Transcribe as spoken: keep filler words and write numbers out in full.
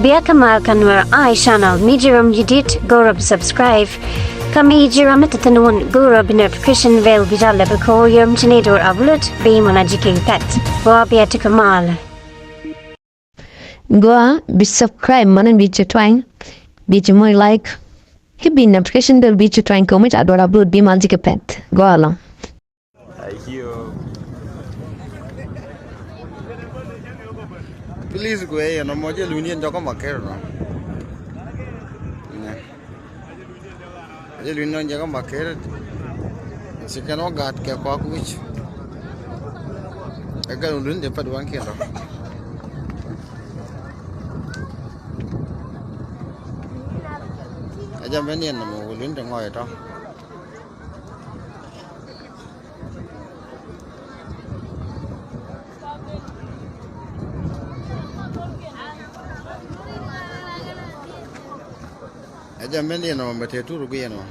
Bia kä mal kä Nuer Eye Channel, mi ji̱ ram ji̱ dit go̱o̱rä bi subscribe. Kä mi ji̱ ram mi te thi̱n wun go̱o̱rä bi notification bell bi jal lɛ bi ko̱o̱r yom ci ni do̱r upload bi mɔna ji̱ kɛ pɛt. Gua bia ti kä mal. Gua bi subscribe mɔna bi ci twany, bi ci moc like. Ki bi notification bell bi ci twany kɛ mi ca do̱r upload bi mal ji̱ kɛ pɛt. Gua lɔ. Ayo. Please, gue yɛn ɔmɔ jɛ lun yɛn jɔkɔ ma ker nɔ. Jɛ lun yɛn jɔkɔ ma ker. Ci kɛn wä gat kɛ kɔak wi̱c. Ɛ kɛn lun de pɛt wan kiɛn tɔ. Ɛ jɛ mɛn yɛn ɔmɔ lun de ŋɔy tɔ. Ɛ jɛ mɛn yɛn ɔ mɛ te tur guiɛn ɔ.